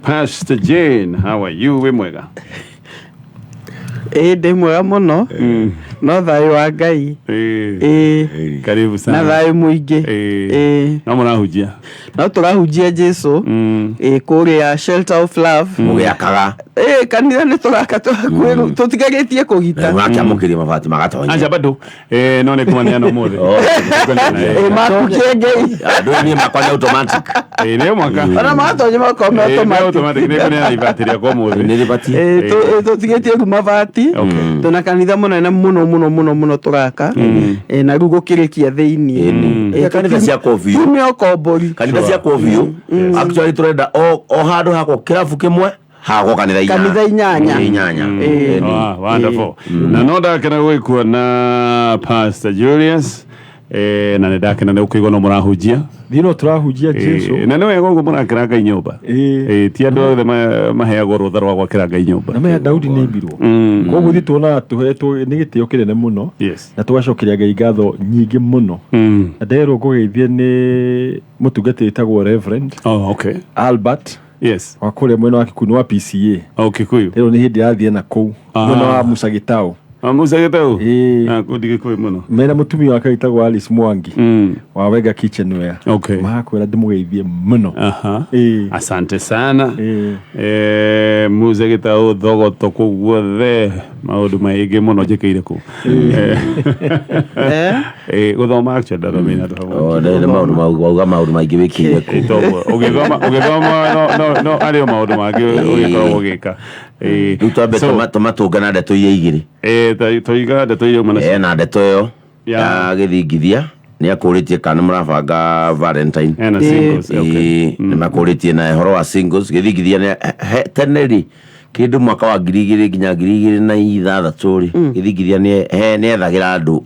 Pastor Jane, how are you? Wĩ mwega? Ĩĩ, ndĩ mwega mũno, no thayũ wa Ngai. Ĩĩ. Karibu Na sana. thayũ mũingĩ. Ĩĩ. No mũrahunjia? No tũrahunjia Jesu. Ĩĩ, kũrĩa Shelter of Love. Mũgĩakaga. Ĩĩ, kanitha nĩ tũraka, tũhakuhĩ tũtigarĩtie kũgita. Mũgakĩamũkĩria mabati magatonya. Anja bado. No nĩ kũmaneana ũmũthĩ. Oh. Ĩĩ, makukiengei. Andũ niĩ makwa nĩ automatic. Ĩĩ, nĩ mwaka. Ona matonya makorwo me Ĩĩ, nĩ automatic. automatic, nĩ kũneana ibati rĩakwa ũmũthĩ. Nĩ rĩbatiĩ. Ĩĩ, tũtigĩtie rĩu mabati. Tũna kanitha mũnene mũno mũno mũno mũno tũraka. Ĩĩ, na rĩu gũkĩrĩkia thĩiniĩ. Ĩĩ, Kanitha ciakwo biũ. Tume ũkombori. Kanitha ciakwo biũ. Actually tũrenda o handũ hakwo kĩrabu kĩmwe, hakwo kanitha inyanya. Kanitha inyanya. Inyanya. Ĩĩ. Ah, wonderful. Na no ndakena gwĩkuona, Pastor Julius. Na nĩ ndakena nĩ gũkĩigua no mũrahunjia. Thiĩ, no tũrahunjia Jesu. Na nĩ wega ũguo mũrakĩra Ngai nyũmba. Ti andũ othe maheagwo rũtha rwa gwakĩra Ngai nyũmba. Na menya Daudi nĩ imbirwo. Koguo ithuĩ tuonaga tũhetwo nĩ gĩtĩo kĩnene mũno. Na tũgacokeria Ngai ngatho nyingĩ mũno. Na nderwo ngũgeithie nĩ mũtungati wĩtagwo Reverend Oh, okay. Albert wa kũrĩa mwena wa Kikuyu, nĩ wa PCA. Oh, Kikuyu. Rĩu nĩ hĩndĩ yathiĩ na kũu mwena wa Musa Gĩtaũ. Ah, Musa Gĩtaũ. Ĩĩ. Ah, kũu ndigĩkũĩ mũno. Mena mũtumia wake wĩtagwo Alice Mwangi wa Wenga Kitchenware. Marakwĩra ndĩmũgeithie mũno. Ĩĩ. Asante sana. Ĩĩ. Musa Gĩtaũ, Thogoto, kũu guothe maũndũ maingĩ mũno njĩkĩire kũu. Gũthoma actually ndathomeire handũ hamwe. Oh, nĩ maũndũ wauga maũndũ maingĩ wĩkĩire kũu. Toguo ũgĩthoma ũgĩthoma no arĩ o maũndũ mangĩ ũgĩkoragwo ũgĩka. Rĩu twambe tũmatũnge na ndeto iria igĩrĩ. Tũiga ndeto iria uma nacio. Na ndeto ĩyo Ya. ya gĩthingithia nĩ akũrĩtie kana nĩ mũrabanga Valentine. Ena singles, okay. Ĩĩ, nĩ makũrĩtie na ũhoro wa singles. Gĩthingithia nĩ tene rĩ, kĩndũ mwaka wa 2000 nginya 2006 rĩ, gĩthingithia nĩ ethagĩra andũ.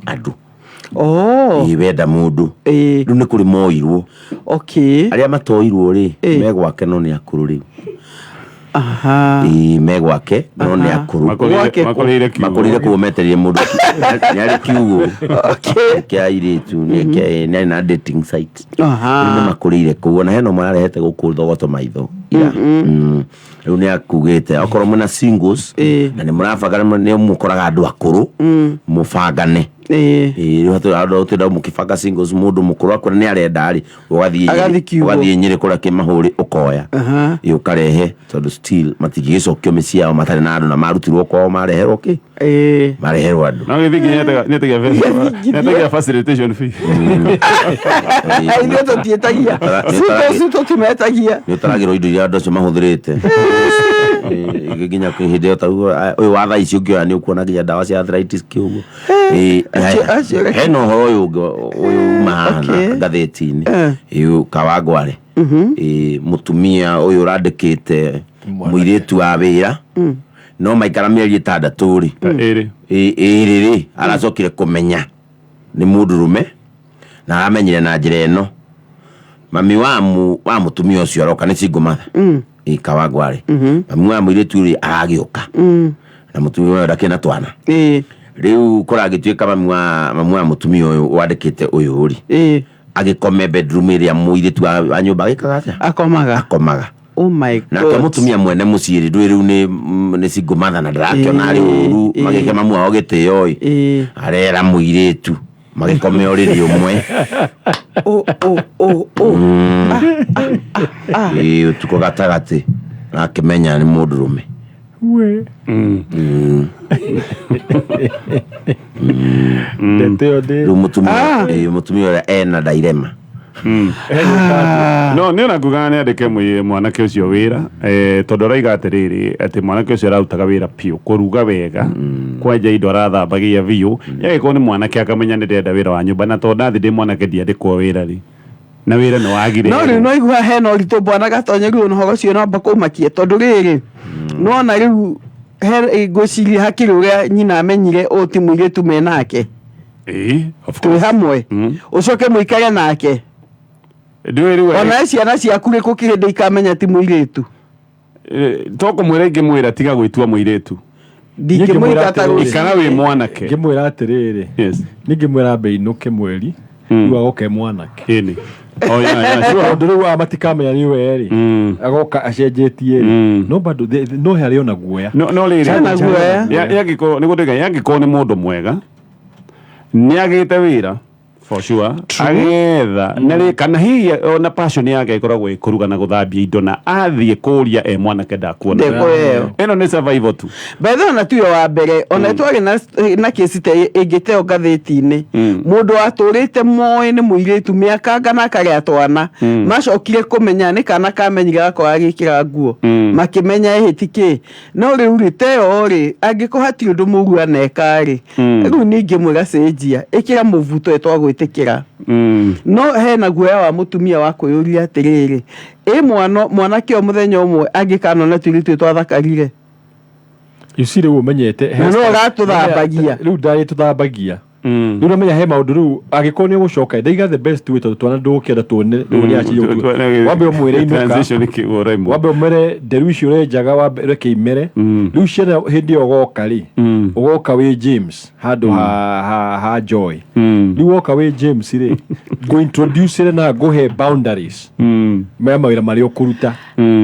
Ĩĩ, wenda mũndũ. Rĩu nĩ kũrĩ moirwo. Arĩa matoirwo rĩ, me gwake no nĩ akũrũ rĩu. Ĩĩ, me gwake no nĩ akũrũ. Makũrĩire makũrĩire kiugũ. Makũrĩire kũu, metereire mũndũ nĩ arĩ kiugũ kĩa airĩtu, nĩ arĩ na dating site. Rĩu nĩ makũrĩire kũu, ona hena ũmwe ararehete gũkũ Thogoto maitho ira. Rĩu nĩ akugĩte okorwo mwĩna singles na nĩ mũrabanga, nĩ mũkoraga andũ akũrũ mũbangane. Ĩĩ, rĩu hatũrĩ handũ ũtenda mũkĩbanga singles, mũndũ mũkũrũ akwĩra nĩ arenda rĩ, ũgathiĩ Nyĩrĩ- Agathiĩ kiugũ. Ũgathiĩ Nyĩrĩ kũrĩa kĩmahũrĩ, ũkoya. Ĩĩ, ũkarehe, tondũ still matingĩgĩcokio mĩciĩ yao matarĩ na andũ, na marutirwo kwao mareherwo kĩ, mareherwo andũ. No gĩthingithia nĩetagia facilitation fee. Ithuĩ tũtiĩtagia. Singles tũtimetagia. Nĩ ũtaragĩrwo indo iria andũ acio mahũthĩrĩte. Ĩĩ, nginya kwĩ hĩndĩ ĩyo tarĩu ũyũ wa thaa ici ũngĩoya nĩ ũkuona nginya ndawa cia arthritis kĩũguo. Ĩĩ, Acio hena ũhoro ũyũ ũngĩ ũyũ uma haha na ngathĩti-inĩ. Ĩĩ, Kawangware. Ĩĩ, mũtumia ũyũ ũrandĩkĩte mũirĩtu wa wĩra, no maikara mĩeri 6 rĩ, Ĩrĩ. Ĩrĩ rĩ, aracokire kũmenya nĩ mũndũrũme, na aramenyire na njĩra ĩno: mami wa mũtumia ũcio aroka, nĩ single mother. Ĩ, Kawangware, mami wa mũirĩtu rĩ aragĩũka, na mũtumia ũyũ ndakĩrĩ na twana. Rĩu kũragĩtuĩka mami wa mũtumia ũyũ wandĩkĩte ũyũ rĩ, agĩkome bedroom ĩrĩa mũirĩtu wa nyũmba agĩkaga atĩa? Akomaga. Akomaga. Oh my Nake God. mũtumia mwene mũciĩ rĩ, ndũĩ rĩu nĩ single mother na ndĩrakĩona arĩ ũru, magĩke mamu wao gĩtĩo ĩ, arera mũirĩtu magĩkome ũrĩrĩ ũmwe. Oh. Ĩĩ, ũtukũ gatagatĩ arakĩmenya nĩ mũndũrũme. We. Ndeto ĩyo ndĩ Rĩu mũtumia, ĩĩ, mũtumia ũrĩa ena dilemma. No nĩ ona ngugaga nĩ andĩke mwanake ũcio wĩra, tondũ araiga atĩrĩrĩ, atĩ mwanake ũcio ararutaga wĩra biũ, kũruga wega, kwanja indo arathambagia biũ. Yagĩkorwo nĩ mwanake akamenya nĩ ndĩrenda wĩra wa nyũmba, na tondũ ndathi ndĩ mwanake ndiandĩkwo wĩra rĩ, na wĩra nĩ wagire. No rĩu no igua hena ũritũ, bwana Gatonye, rĩu ũhoro ũcio namba kũmakia, tondũ rĩrĩ nona rĩu he ngwĩciria hakĩrĩ ũrĩa nyina amenyire ũũ ti mũirĩtu menake. Ĩĩ, of Twĩ course. hamwe, ũcoke mũikare nake. Ndũĩ rĩu Ona ciana ciaku rĩ, kũkĩ hĩndĩ ikamenya ti mũirĩtu? To kũmwĩra ingĩmwĩra tiga gwĩtua mũirĩtu. Ndingĩmũingata Ingĩmwĩra rũcinĩ. Ikara wĩ mwanake. Ngĩmwĩra atĩrĩrĩ, ningĩmwĩra ambe inũke mweri, rĩu agoke mwanake. Ĩni. Oh, yeah, sure. Tondũ rĩu aya matikamenya nĩ we rĩ, agoka acenjetie rĩ, no bado no harĩ ona guoya. No rĩrĩ, Hena guoya. Yangĩkorwo nĩguo ndĩga, yangĩkorwo nĩ mũndũ mwega, nĩ agĩte wĩra for sure, agetha na rĩ, kana hihi ona passion yake ĩkoragwo ĩ kũruga na gũthambia indo, na athiĩ kũria e mwanake ndakuona. Ndekuoya. Ĩno nĩ survival tu. Bethe ona tuyo wa mbere, ona twarĩ na kĩci ta ĩngĩteo ngathĩti-inĩ, mũndũ watũrĩte moĩ nĩ mũirĩtu mĩaka ngana akarĩa twana, macokire kũmenya nĩ kana kamenyire gakorwo agĩkĩra nguo, makĩmenya ĩhĩti kĩ. No rĩu rĩ, teo rĩ, angĩkorwo hatirĩ ũndũ mũru aneka rĩ, rĩu ningĩ mwĩra cenjia, ĩkĩra mũbuto ĩtwagwĩtĩkĩra. No hena guoya wa mũtumia wa kwĩyũria atĩrĩrĩ, ĩ mwana mwanake ũyũ mũthenya ũmwe angĩkanona tũirĩtu twathakarire. You see, rĩu ũmenyete Na no ũratũthambagia. Rĩu ndarĩ tũthambagia. Rĩu namenya he maũndũ, rĩu angĩkorwo nĩ ũgũcoka, ndaiga the best way, tondũ twana ndũgũkĩenda tuone rĩu nĩ aciĩ, wambe ũmwĩre inũka. Transition ĩkĩgũra ĩmwe. Wambe ũmere nderu icio ũrenjaga, wambe reke imere. Rĩu ciana hĩndĩ ĩyo ũgoka rĩ, ũgoka wĩ James handũ ha Joy. Rĩu woka wĩ James rĩ, ngũ-introduce na ngũhe boundaries maya mawĩra marĩa ũkũruta.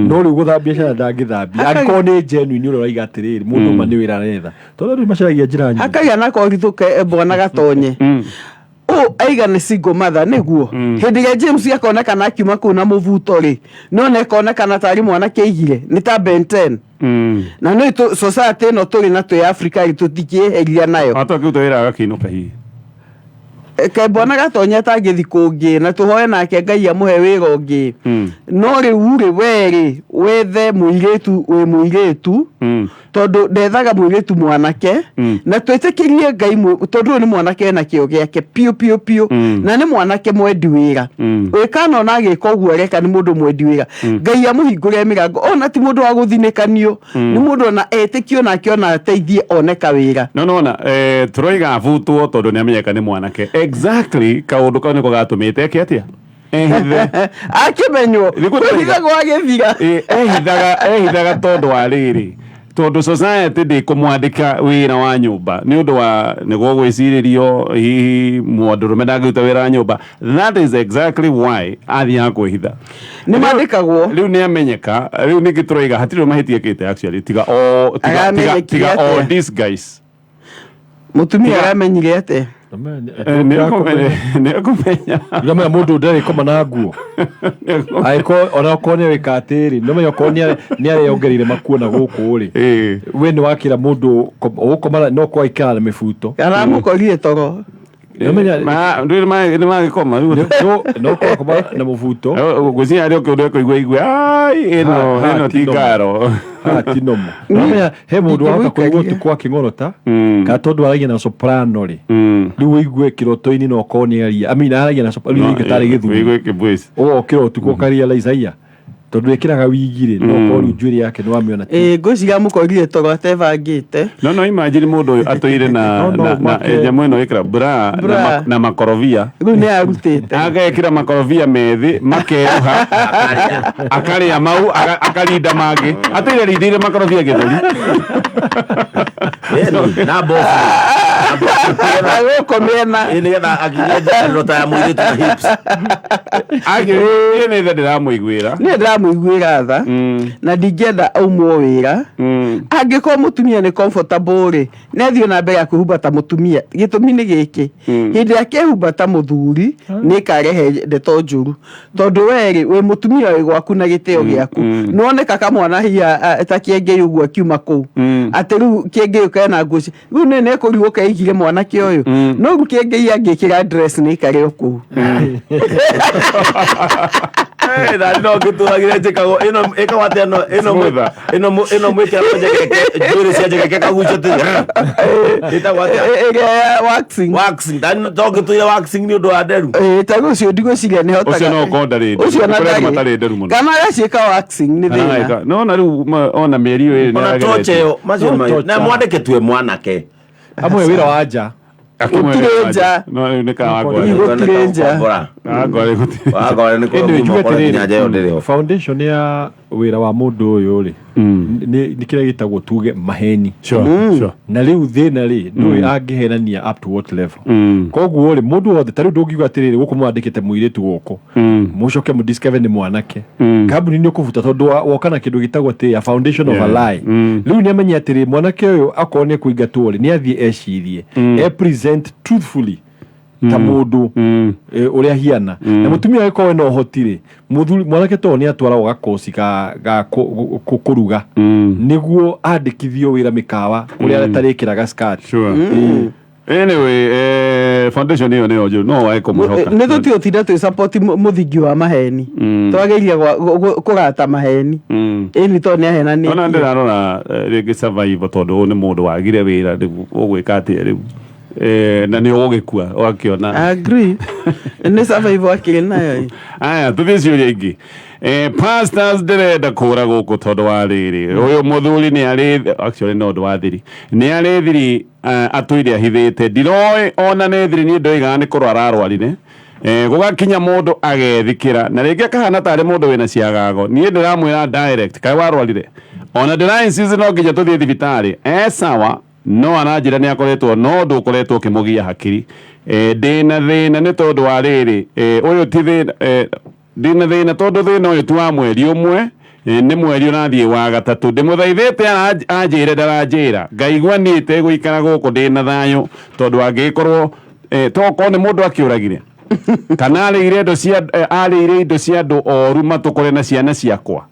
No rĩu gũthambia ciana ndangĩthambia angĩkorwo nĩ genuine ũrĩa ũraiga atĩrĩrĩ, mũndũ ma nĩ wĩra aretha, tondũ rĩu macaragia njĩra nyingĩ. Hakagĩa na koritũ ke bwana gatonye ũ aiga nĩ single mother, nĩguo hĩndĩ ĩrĩa James akonekana akiuma kũu na mũbuto rĩ, no nekonekana tarĩ mwanake aigire nĩ ta Ben 10. Na nĩ society ĩno tũrĩ na twĩ Africa rĩ, tũtingĩeheria nayo. Ata kĩruta wĩra agakĩinũka hihi. Ke bwana gatonye atangĩthi kũngĩ, na tũhoe nake Ngai amũhe wĩra ũngĩ. No rĩu rĩ, we rĩ, wethe mũirĩtu wĩ mũirĩtu, tondũ ndethaga mũirĩtu mwanake. Na twĩtĩkĩrie Ngai tondũ ũyũ nĩ mwanake ena kĩo gĩake piũ piũ piũ, na nĩ mwanake mwendi wĩra. Wĩkana ona agĩka ũguo areka nĩ mũndũ mwendi wĩra, Ngai amũhingũre mĩrango. Ona ti mũndũ wa gũthinĩkanio, nĩ mũndũ ona etĩkio nake, ona ateithie one kawĩra. No nona tũroiga abutwo tondũ nĩ amenyeka nĩ mwanake. Exactly, kaũndũ kau nĩko gatũmĩte eke atĩa, ehithe. Akĩmenywo. Nĩguo ndĩroiga. Kwĩhitha gwagĩthira. Ehithaga tondũ wa rĩrĩ, tondũ society ndĩkũmwandĩka wĩra wa nyũmba nĩ ũndũ wa nĩguo gwĩcirĩrio hihi mũndũrũme ndangĩruta wĩra wa nyũmba. That is exactly why athiaga kwĩhitha. Nĩ mandĩkagwo. Rĩu nĩ amenyeka. Rĩu ningĩ tũroiga hatirĩ mahĩtia ekĩte actually, tiga o tiga, tiga, Aramenyekire tiga o atĩa? disguise. Mũtumia aramenyire atĩa? Nĩ ekũmenya. Ndamenya mũndũ ndarĩ koma na nguo, angĩkorwo ona okorwo nĩ wĩka atĩrĩ, nĩmenya okorwo nĩ areyongereire makuo na gũkũ rĩ, we nĩ wakĩra mũndũ ũgũkoma no kwa ikara na mĩbuto. Aramũkorire toro. Nĩmenya Nĩ magĩkoma rĩu. No kwa koma na mũbuto. Ngwĩciria harĩ o kĩũndũ ekũigua igue ai ĩno Ha, ĩno ti ti normal. ngaro. Haha ti normal. Nĩmenya he mũndũ wahota kũigua Ndingĩmũikaria. ũtukũ akĩng'orota, kana tondũ aragia na soprano rĩ, rĩu ũigue kĩroto-inĩ no okorwo nĩ aria, I mean, aragia na soprano, rĩu tarĩ gĩthũri. Ũigue kĩvoice. Ũgokĩra ũtukũ ũkarealize aya tondũ ĩkĩraga wigi rĩ, no okorwo rĩu njuĩrĩ yake nĩ wamĩona ti. Ĩ, ngwĩciria amũkorire toro atebangĩte. No imagine mũndũ ũyũ atũire na No, no, na nyamũ ĩno ĩkĩra bra na Bra. na makorobia. Rĩu nĩ arutĩte. Agekĩra makorobia methĩ makeruha, akarĩa mau, akarinda mangĩ, atũire rindĩire makorobia gĩthũri. Na mbobu. Gũkũ mĩena. Ĩ, nĩgetha akinyie njikarĩro ta ya mũirĩtu na hips. Niĩ nĩ tha ndĩramũiguĩra. Niĩ ndĩramũiguĩra tha, na ndingĩenda aumwo wĩra. Angĩkorwo mũtumia nĩ comfortable rĩ, nĩ athiĩ na mbere ya kwĩhumba ta mũtumia. Gĩtũmi nĩ gĩkĩ, hĩndĩ ĩrĩa akehumba ta mũthuri nĩ ĩkarehe ndeto njũru, tondũ we rĩ, wĩ mũtumia wĩ gwaku na gĩtĩo gĩaku, nĩwoneka kamwana hiya ta kĩengei ũguo akiuma kũu, atĩ rĩu kĩengei kena nguo rĩu nĩ nĩkũrigwo keigire mwanake ũyũ. No rĩu kĩengei angĩkĩra dress nĩ ikare o kũu. Na no ngĩtũragire njĩkagwo ĩno ĩkagwo atĩa ĩno ĩno Smoother. Ĩno mwĩkĩra njegeke, njuĩrĩ cia njegeke kagucio tĩ ĩtagwo atĩa? Ĩrĩa ya waxing. Waxing. Ndani to ngĩtũire waxing nĩ ũndũ wa nderu. Ĩ, ta rĩu ũcio ndigwĩciria nĩ hotaga. Ũcio no ũkorwo ndarĩ nderu. Ũcio ona Kũrĩ andũ ndarĩ. matarĩ nderu mũno. Kana agaciĩka waxing nĩ thĩna. No na rĩu ona mĩeri ĩyo ĩrĩ Ona nĩarageretie. toche ĩyo macio No nĩ torture. na mwandĩke tue mwanake. Amwe wĩra wa nja. Gũtirĩ nja. No rĩu nĩ kawangware. Gũtirĩ nja. Kombora. Kawangware gũtirĩ. Wangware nĩ Ĩndĩ njuge kũrĩa atĩrĩrĩ, nginya nja ĩyo ndĩrĩ ho. Foundation ya Wĩra wa mũndũ ũyũ rĩ, nĩ kĩrĩa gĩtagwo tuge maheni. Sure. Na rĩu thĩna rĩ, ndũĩ angĩhenania up to what level. Koguo rĩ, mũndũ wothe ta rĩu ndũngiuga atĩrĩrĩ, gũkũ mwandĩkĩte mũirĩtu gũkũ, mũcoke mũdiscover nĩ mwanake, kambuni nĩ ũkũbuta, tondũ woka na kĩndũ gĩtagwo atĩ a foundation of a lie. Rĩu nĩ amenye atĩrĩ, mwanake ũyũ akorwo nĩ ekũingatwo rĩ, nĩ athiĩ ecirie, e present truthfully ta mũndũ ũrĩa hiana, na mũtumia agĩkorwo ena ũhoti rĩ, mũthuri mwanake to nĩ atwaragwo gakoci ga kũruga nĩguo andĩkithio wĩra mĩkawa kũrĩa atarĩkĩraga skirt. Anyway, foundation ĩyo nĩyo njũru, no wae kũmwĩhoka. Nĩ tũtiũtinda twĩ support mũthingi wa maheni, twagĩrĩire kũgata maheni, ĩni tondũ nĩ ahenanĩtie. Ona ndĩrarora rĩngĩ survival, tondũ ũyũ nĩ mũndũ wagire wĩra. Rĩu ũgwĩka atĩa rĩu? Na nĩ ũgũgĩkua ũgakĩona. Agree, nĩ survival akĩrĩ nayo ĩ. Aya, tũthiĩ ciũria ingĩ. Pastors, ndĩrenda kũra gũkũ tondũ wa rĩrĩ, ũyũ mũthuri nĩ arĩ, actually no ũndũ wa thiri, nĩ arĩ thiri atũire ahithĩte, ndiroĩ ona nĩ thiri. Niĩ ndoigaga nĩ kũrwara arwarire. Gũgakinya mũndũ agethikĩra na rĩngĩ akahana tarĩ mũndũ wĩna ciagago. Niĩ ndĩramwĩra direct, kaĩ warwarire? Ona ndĩra insist no nginya tũthiĩ thibitarĩ. Sawa, no aranjĩra nĩ akoretwo no ũndũ ũkoretwo ũkĩmũgia hakiri. Ndĩna thĩna nĩ tondũ wa rĩrĩ, ũyũ ti thĩna, ndĩna thĩna tondũ thĩna ũyũ ti wa mweri ũmwe, nĩ mweri ũrathiĩ wa gatatũ ndĩmũthaithĩte anjĩre ndaranjĩra. Ngaigua niĩ itegũikara gũkũ ndĩna thayũ, tondũ angĩgĩkorwo tokorwo nĩ mũndũ akĩũragire kana arĩire indo cia andũ oru matũkore na ciana ciakwa.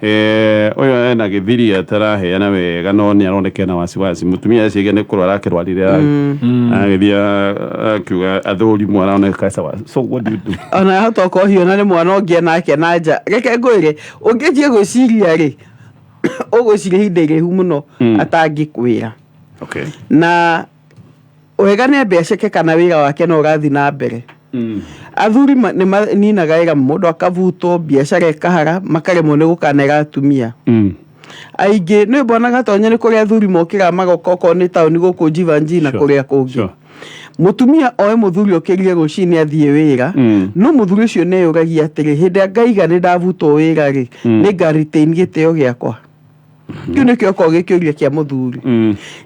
Ũyũ ena gĩthiri ataraheana wega, no nĩ aroneka ena wasiwasi. Mũtumia eciria nĩ kũrwara akĩrwarire, agĩthiĩ akiuga athũrimwo, aroneka sawa. So what do you do? Ona yahota ũkorwo hiyo na nĩ mwana ũngĩ nake na nja. Reke ngwĩre, ũngĩnjie gwĩciria rĩ, ũgwĩciria ihinda iraihu mũno atangĩkwĩra. Na wega nĩ ambe aceke kana wĩra wake no ũrathiĩ na mbere. Athuri nĩ maninaga wĩra, mũndũ akabutwo, biacara ĩkahara, makaremwo nĩ gũkanera atumia aingĩ. Nĩ mbonaga tonya nĩ kũrĩ athuri mokĩraga magoka, okorwo nĩ taũni gũkũ Jivanjii na kũrĩa kũngĩ. Mũtumia oe mũthuri okĩrire rũcinĩ athiĩ wĩra, no mũthuri ũcio nĩ eyũragia atĩrĩ, hĩndĩ ĩrĩa ngaiga nĩ ndabutwo wĩra rĩ, nĩ nga retain gĩtĩo gĩakwa? Kĩu nĩkĩo okorwo gĩkĩũria kĩa mũthuri.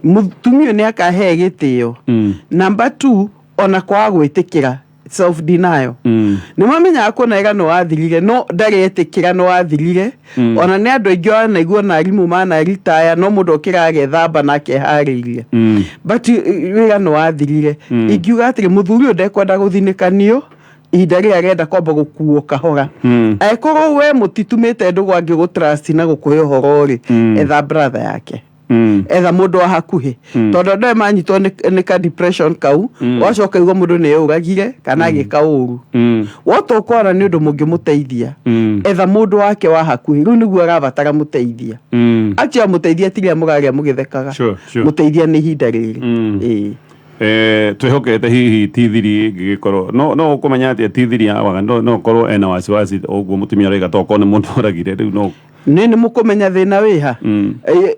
Mũtumia ũyũ nĩ akahe gĩtĩo? Number two, ona kwaga gwĩtĩkĩra, self denial. Nĩ mamenyaga kũna wĩra nĩ wathirire, no ndaretĩkĩra nĩ wathirire. Ona nĩ andũ aingĩ wanaigua na arimũ mana ritaya, no mũndũ okĩraga agethamba na akeharĩirie, but wĩra nĩ wathirire. Ingiuga atĩrĩ, mũthuri ũyũ ndekwenda gũthinĩkanio ihinda rĩrĩa arenda kwamba gũkuo kahora. Angĩkorwo we mũtitumĩte ndũgũ angĩgũ trust na gũkũhe ũhoro rĩ, etha brother yake, etha mũndũ wa hakuhĩ, tondũ andũ aya manyitwo nĩ ka depression kau, wacoka igua mũndũ nĩ eyũragire kana agĩka ũru. Wota ũkora nĩ ũndũ mũngĩmũteithia, etha mũndũ wake wa hakuhĩ. Rĩu nĩguo arabatara mũteithia. Actually, mũteithia ti rĩrĩa mũrarĩa mũgĩthekaga. Mũteithia nĩ ihinda rĩrĩ. Ĩĩ. Twĩhokete hihi ti thiri ĩngĩgĩkorwo no ũkũmenya atĩa ti thiri ya waga, no ũkorwo ena wasiwasi ũguo mũtumia araiga tokorwo nĩ mũndũ oragire rĩu no Nĩ mũkũmenya thĩna wĩha.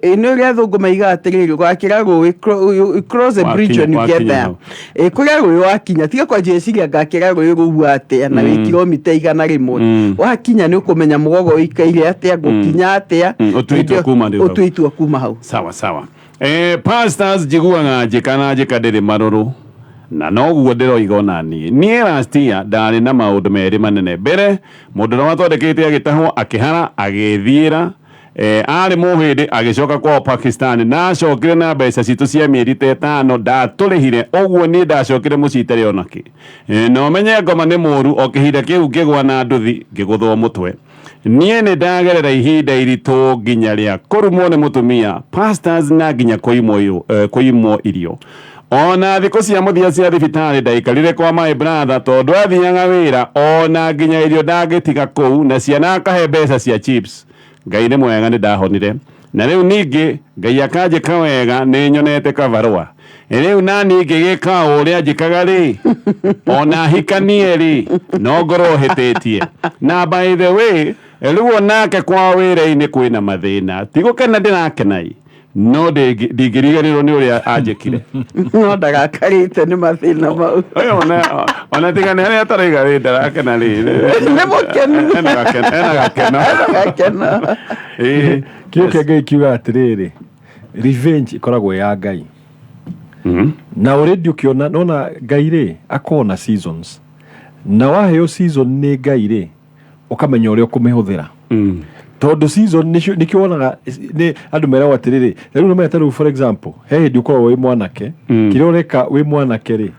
Nĩ ũrĩa athũngũ maigaga atĩrĩrĩ, wakĩra rũĩ, you cross a bridge when you get Wakinya there. hau. Kũrĩa rũĩ wakinya, tiga kwanjia eciria ngakĩra rũĩ rũu atĩa na wĩ kilomita 100. Wakinya nĩ ũkũmenya mũgogo ũikaire atĩa, ngũkinya atĩa. Ũtue itua kuma rĩu hau. Ũtue itua kuma hau. Sawa sawa. Pastors, njiguaga njĩka na njĩka ndĩrĩ marũrũ, na noguo ndĩroiga ona niĩ last year ndarĩ na maũndũ merĩ manene. Mbere, mũndũ ũrĩa watwandĩkĩte agĩtahwo, akĩhara, agĩthiĩra, arĩ mũhĩndĩ, agĩcoka kwao Pakistan, na acokire na mbeca citũ cia mĩeri ta 5 ndatũrĩhire. Ũguo niĩ ndacokire mũciĩ itarĩ onakĩ. Na ũmenye ngoma nĩ mũru, o kĩhinda kĩu ngĩgwa na nduthi, ngĩgũthwo mũtwe. Niĩ nĩ ndagerera ihinda iritũ nginya rĩa kũrumwo nĩ mũtumia, pastors, na nginya kũimwo irio. Ona thikũ cia mũthia cia thibitarĩ ndaikarire kwa my brother, tondũ athiaga wĩra, ona nginya irio ndangĩtiga kũu, na ciana akahe mbeca cia chips. Ngai nĩ mwega, nĩ ndahonire, na rĩu ningĩ Ngai akanjĩka wega, nĩ nyonete kabarũa. Rĩu nani ngĩgĩka o ũrĩa njĩkaga rĩ, ona hikanie rĩ, no ngorwo hĩtĩtie. Na by the way, rĩu onake kwao wĩra-inĩ kwĩna mathĩna, ti gũkena ndĩrakena. No ndingĩriganĩrwo nĩ ũrĩa anjĩkire. No ndagakarĩte nĩ mathĩna mau. Ũyũ ona tiga nĩ harĩa ataraiga rĩ, ndarakena rĩ. Nĩ mũkenu. Ena gakeno, ena gakeno. Gakeno. Ĩĩ. Kĩo kĩa Ngai kiuga atĩrĩrĩ, revenge ĩkoragwo ya Ngai. Na already ũkĩona nona Ngai rĩ akona seasons, na waheo season nĩ Ngai rĩ, ũkamenya ũrĩa ũkũmĩhũthĩra. Tondũ season nĩkĩo wonaga nĩ andũ meragwo atĩrĩrĩ, rĩu nĩmenya ta rĩu for example he hĩndĩ ũkoragwo wĩ mwanake, kĩrĩa ũreka wĩ mwanake rĩ,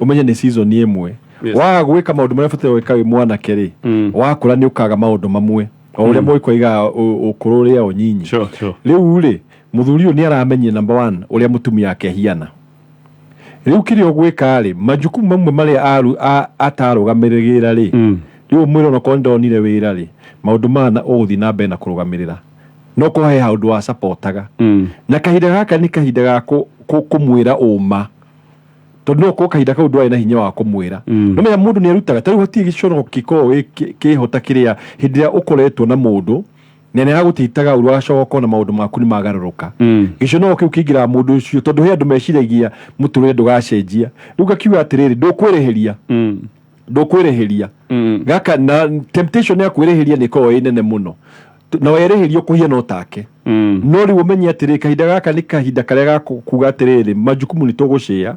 ũmenye nĩ season ĩmwe. Waga gwĩka maũndũ marĩa ũbataire gwĩka wĩ mwanake rĩ, wakũra nĩ ũkaga maũndũ mamwe o ũrĩa mũĩkoigaga ũkũrũ ũrĩa ũnyinyi. Sure. Rĩu rĩ, mũthuri ũyũ nĩ aramenyire number one ũrĩa mũtumia ake hiana. Rĩu kĩrĩa ũgwĩka rĩ, majukumu mamwe marĩa atarũgamĩrĩra rĩ, rĩu ũmwĩre onokorwo nĩndonire wĩra rĩ, maũndũ maya ũgũthiĩ na mbere na kũrũgamĩrĩra, no korwo he handũ wacapotaga. Na kahinda gaka nĩ kahinda ga kũmwĩra ũma, tondũ no korwo kahinda kau ndwarĩ na hinya wa kũmwĩra. No menya mũndũ nĩ arutaga ta rĩu hatirĩ gĩconoko gĩkoragwo kĩhota kĩrĩa hĩndĩ ĩrĩa ũkoretwo na mũndũ na nĩ agũtitaga ũru, agacoka ũkona maũndũ maku nĩ magarũrũka. Gĩconoko kĩu kĩingĩraga mũndũ ũcio, tondũ he andũ meciragia mũtũrĩre ndũgacenjia. Rĩu ngakiuga atĩrĩrĩ, ndũkwĩrĩhĩria, ndũkwĩrĩhĩria gaka na temptation ya kwĩrĩhĩria nĩ ĩkoragwo ĩ nene mũno, na werĩhĩria ũkũhiana o take. No rĩu ũmenye atĩrĩ, kahinda gaka nĩ kahinda karĩa ga kuga atĩrĩrĩ, majukumu nĩ tũgũcĩa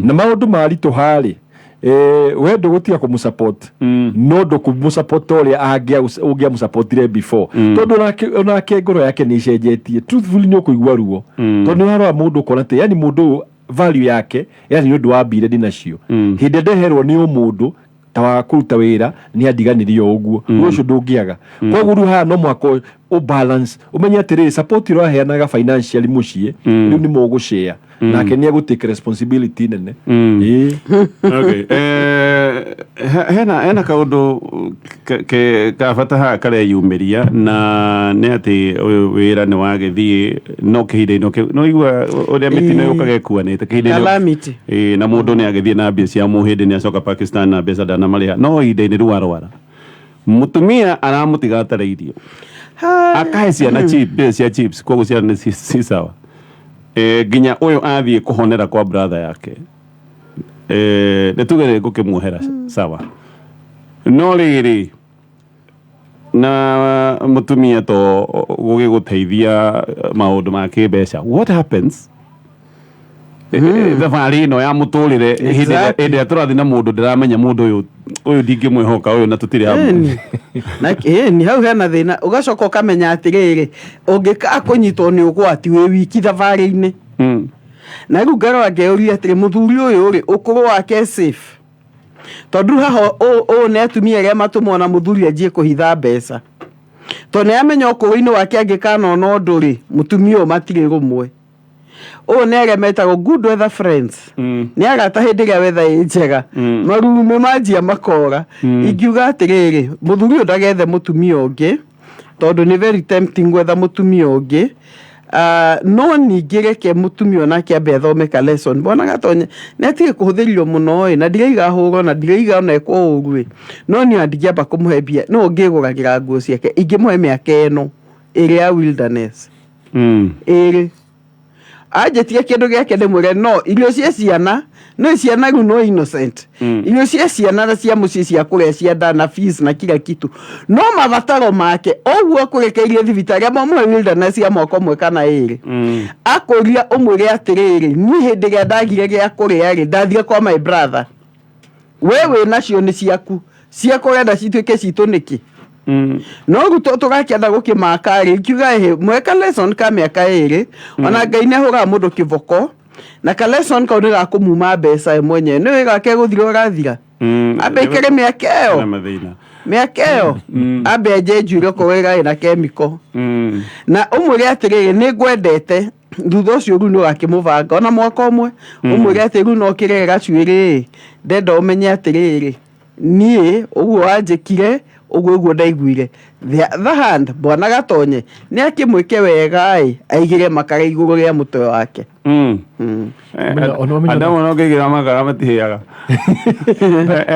na maũndũ maritũha rĩ, we ndũgũtiga kũmũsupport, no ndũkũmũsupport ũrĩa ũngĩamũsupportire before, tondũ onake ngoro yake nĩ ĩcenjetie. Truthfully nĩ ũkũigua ruo, tondũ nĩ ũrarora mũndũ ũkona atĩ yani mũndũ ũyũ value yake yani nĩ ũndũ wa mbire ndĩnacio. Hĩndĩ ĩrĩa ndeherwo nĩ ũmũndũ ta wa kũruta wĩra, nĩ andiganirie o ũguo. Ũndũ ũcio ndũngĩaga. Koguo rĩu haha no mũhaka ũ balance, ũmenye atĩrĩrĩ, support ĩrĩa ũraheanaga financially mũciĩ, rĩu nĩ mũgũshare, nake nĩ egũtake responsibility nene. Ĩĩ. Okay. Hena kaũndũ ka bata haha kareyumĩria, na nĩ atĩ ũyũ wĩra nĩ wagĩthiĩ no kĩhinda-inĩ kĩu no igua ũrĩa mĩtino yũkaga ĩkuanĩte kĩhinda-inĩ. Calamity. Ĩĩ, na mũndũ nĩ agĩthiĩ na mbia cia mũhĩndĩ, nĩ acoka Pakistan na mbeca ndanamarĩha, no ihinda-inĩ rĩu arwara, mũtumia aramũtiga atarĩ irio, akahe ciana chip, mbia cia chips, koguo ciana nĩ ci sawa. Nginya ũyũ athiĩ kũhonera kwa brother yake, nĩ tuge nĩ ngũkĩmuohera sawa, no rĩrĩ na mũtumia to gũgĩgũteithia maũndũ ma kĩmbeca, what happens thabarĩ ĩno ya mũtũrĩre hĩndĩ ĩrĩa tũrathiĩ na mũndũ ndĩramenya mũndũ ũyũ, ũyũ ndingĩmwĩhoka ũyũ na tũtirĩ hamwe? Ĩni. Na ĩni hau hena thĩna, ũgacoka ũkamenya atĩrĩrĩ, ũngĩkaa kũnyitwo nĩ ũgwati wĩ wiki thabarĩ-inĩ. Na rĩu ngarora ngeyũria atĩrĩ, mũthuri ũyũ rĩ, ũkũrũ wake safe, tondũ rĩu haha ũũ nĩ atumia arĩa matũmwo na mũthuri anjie kũhitha mbeca, tondũ nĩ amenya ũkũrũ-inĩ wake angĩkanona ũndũ rĩ, mũtumia ũyũ matirĩ rũmwe. Ũũ nĩ arĩa metagwo good weather friends. Nĩ arata hĩndĩ ĩrĩa weather ĩ njega, marume manjia makora. Ingiuga atĩrĩrĩ, mũthuri ũyũ ndagethe mũtumia ũngĩ, tondũ nĩ very tempting gwetha mũtumia ũngĩ. No ningĩ reke mũtumia onake ambe athome ka lesson. Bwana Gatonye nĩ atige kũhũthĩrio mũno ĩ, na ndiraiga ahũrwo na ndiraiga ona ekwo ũru ĩ, no niĩ ona ndingĩamba kũmũhe mbia, no ũngĩgũragĩra nguo ciake. Ingĩmũhe mĩaka ĩno ĩrĩ ya wilderness ĩrĩ anjĩtie kĩndũ gĩake, ndĩmwĩre no irio cia ciana, no ciana rĩu no innocent, irio cia ciana na cia mũciĩ cia kũrĩa cia nda na fees na kila kitu, no mabataro make ũguo akũrekeirie thibitarĩ ama ũmũhe wilderness ya mwaka ũmwe kana ĩrĩ. Akũria ũmwĩre atĩrĩrĩ, niĩ hĩndĩ ĩrĩa ndagire gĩa kũrĩa rĩ, ndathire kwa my brother, we wĩ nacio nĩ ciaku, ciakwa ũrenda cituĩke citũ nĩkĩ? No rĩu tũgakĩenda gũkĩmaka rĩ, ngiuga ĩhĩ mweka lesson ka mĩaka ĩrĩ, ona Ngai nĩ ahũraga mũndũ kĩboko, na ka lesson kau nĩ gakũmuma mbeca we mwenyewe, nĩ wĩra gũthira ũrathira. Ambe ikare mĩaka ĩyo. Na mathĩna. Mĩaka ĩyo ambe enje njuĩrĩ okorwo ĩrarĩ na chemical, na ũmwĩre atĩrĩrĩ, nĩ ngwendete. Thutha ũcio rĩu nĩ ũgakĩmũbanga ona mwaka ũmwe, ũmwĩre atĩ rĩu no kĩrere gacuĩrĩ ĩ, ndenda ũmenye atĩrĩrĩ, niĩ ũguo wanjĩkire ũguo ũguo ndaiguire. The other hand, bwana Gatonye nĩ akĩmwĩke wega ĩ, aigĩre makara igũrũ rĩa mũtwe wake. Andũ amwe no ngĩigĩra makara matihĩaga. He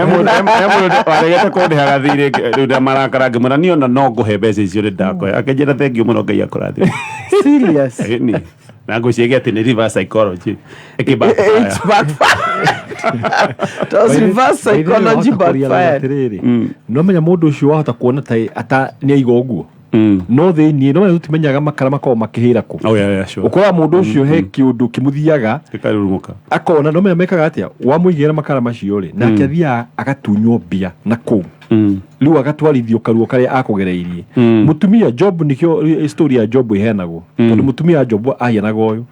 mũndũ waregete kũndĩhaga thirĩ, rĩu ndamarakara, ngĩmwĩra niĩ ona no ngũhe mbeca icio nĩ ndakũhe, akĩnjĩra thengiũ mũno, Ngai akũrathime. Serious. Ĩni. Na ngwĩciria atĩ nĩ reverse psychology. Ĩkĩ It's backfire. backfired. It was reverse psychology backfired. Atĩrĩrĩ, no menya mũndũ ũcio wahota kuona ta ata nĩ aiga ũguo, no thĩiniĩ no menya tũtimenyaga makara makoragwo makĩhĩra kũ. Oh, yeah, sure. Ũkoraga mũndũ ũcio he kĩũndũ kĩmũthiaga Gĩkarurumũka. Akona no menya mekaga atĩa, wamũigĩra makara macio rĩ, nake athiaga agatunywo mbia na kũu, rĩu agatwarithio karuo karĩa akũgereirie mũtumia Job. Nĩkĩo story ya Job ĩheanagwo, tondũ mũtumia wa Job ahianaga ũyũ.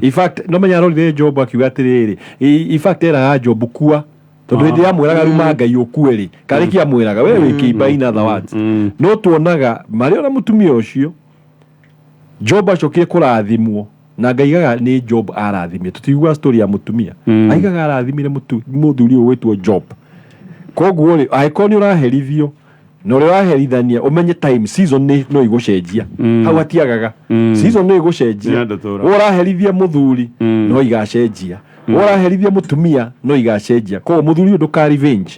In fact, no menya arorire Job akiuga atĩrĩrĩ, in fact eraga Job kua, tondũ hĩndĩ yamwĩraga ruma Ngai ũkue rĩ, karĩ kĩamwĩraga we wĩ kĩimba, in other words. No tuonaga marĩ ona mũtumia ũcio Job acokire kũrathimwo na Ngai aigaga nĩ Job arathimire. Tũtiguaga story ya mũtumia aigaga arathimire mũthuri ũyũ wĩtwo Job. Koguo rĩ, angĩkorwo nĩ ũraherithio na ũrĩa ũraherithania, ũmenye time season nĩ no igũcenjia. Hau hatiagaga season no igũcenjia. Nĩ andũ tũra. We ũraherithia mũthuri, no igacenjia. We ũraherithia mũtumia, no igacenjia. Koguo mũthuri ũyũ ndũka revenge,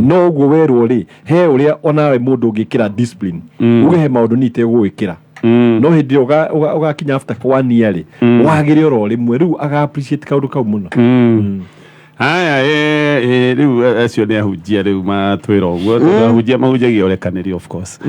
no ũguo werwo rĩ, he ũrĩa onawe mũndũ ũngĩkĩra discipline, uge he maũndũ niĩ itegũgwĩkĩra, no hĩndĩ ĩyo ũgakinya after one year rĩ, wagĩre oro rĩmwe rĩu aga appreciate kaũndũ kau mũno. Haya, rĩu acio nĩ ahunjia rĩu matwĩra ũguo, tondũ ahunjia mahunjagia ũrekanĩri, of course.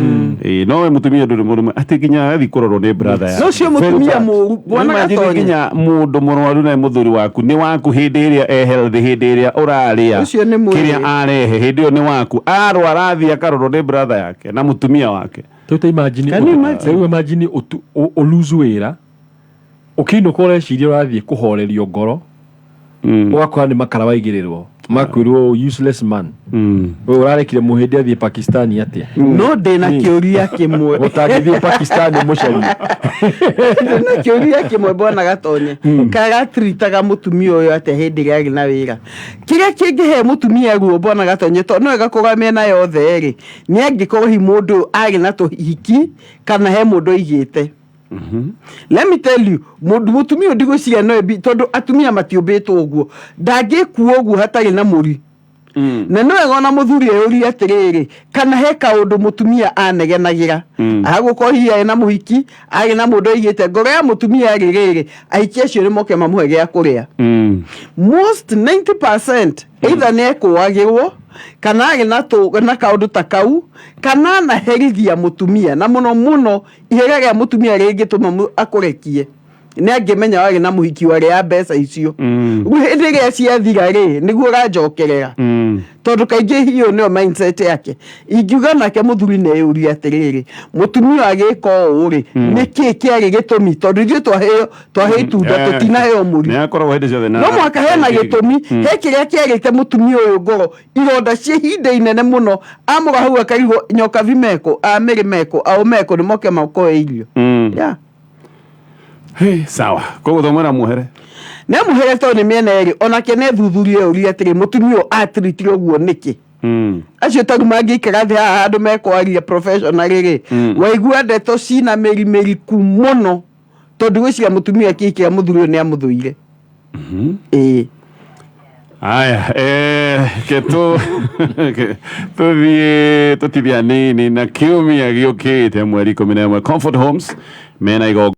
No we mũtumia ndũrĩ mũrũme atĩ nginya agathiĩ kũrorwo nĩ brother yake. No ũcio mũtumia mũru, bwana Imagine Gatonye. nginya mũndũ mũrwaru na mũthuri waku nĩ waku hĩndĩ ĩrĩa e healthy, hĩndĩ ĩrĩa ũrarĩa Ũcio nĩ mwĩrĩ. kĩrĩa arehe hĩndĩ ĩyo nĩ waku, arwara athiĩ akarorwo nĩ brother yake na mũtumia wake. Rĩu ta imagine. Can you imagine? Rĩu imagine ũlose wĩra, ũkĩinũka ũreciria ũrathiĩ kũhorerio ngoro, ũgakora nĩ makara waigĩrĩrwo, makwĩrwo useless man. Ũyũ ũrarekire mũhĩndĩ athiĩ Pakistani atĩa? No ndĩna kĩũria kĩmwe. Ũtangĩthiĩ Pakistani mũcarie. Ndĩna kĩũria kĩmwe, bwana Gatonye. Karatritaga mũtumia ũyũ atĩa hĩndĩ ĩrĩa arĩ na wĩra? Kĩrĩa kĩngĩhe mũtumia ruo, bwana Gatonye, tondũ no ĩgakũra mĩena yothe rĩ, nĩ angĩkorwo hi mũndũ ũyũ arĩ na tũhiki kana he mũndũ aigĩte. Let me tell you, mũndũ mũtumia ũyũ ndigwĩciria no ĩbi, tondũ atumia matiũmbĩtwo ũguo, ndangĩkua ũguo hatarĩ na mũri. Na nĩ wega ona mũthuri eyũrie atĩrĩrĩ, kana he kaũndũ mũtumia anegenagĩra, agũkorwo hihi arĩ na mũhiki, arĩ na mũndũ aigĩte. Ngoro ya mũtumia rĩrĩrĩ, ahiki acio nĩ moke mamũhe gĩa kũrĩa. Most 90% either nĩ ekũagĩrwo kana arĩ na na kaũndũ ta kau, kana anaherithia mũtumia. Na mũno mũno ihera rĩa mũtumia rĩngĩtũma akũrekie nĩ angĩmenya warĩ na mũhiki warĩa mbeca icio. Rĩu hĩndĩ ĩrĩa ciathira rĩ, nĩguo ũranjokerera, tondũ kaingĩ hiyo nĩyo mindset yake. Ingiuga nake mũthuri nĩ eyũrie atĩrĩrĩ, mũtumia agĩka ũũ rĩ, nĩkĩ kĩarĩ gĩtũmi? Tondũ ithuĩ twaheo twahe itunda, tũtinaheo mũri. Nĩ akoragwo hĩndĩ ciothe na No mũhaka hena gĩtũmi, he kĩrĩa kĩarĩte mũtumia ũyũ ngoro, ironda cia ihinda inene mũno. Amũra hau akarigwo nyokabi meko amĩrĩ meko ao meko nĩ moke makoe irio. Yeah. Hey, sawa, koguo thomera muohere. Nĩ amũhere, tondũ nĩ mĩena ĩrĩ. Onake nĩ ethuthurie ũrie atĩrĩ, mũtumia ũyũ atritire ũguo nĩkĩ? Acio taru mangĩikara thĩ haha handũ mekwaria professional rĩ, waigua ndeto cina mĩri mĩriku mũno, tondũ gwĩciria mũtumia kĩkĩra mũthuri ũyũ nĩ amũthũire, ĩĩ. Aya, ke tuthiĩ tũtithia nini na kiumia gĩũkĩte mweri 11 Comfort Homes mena igongona.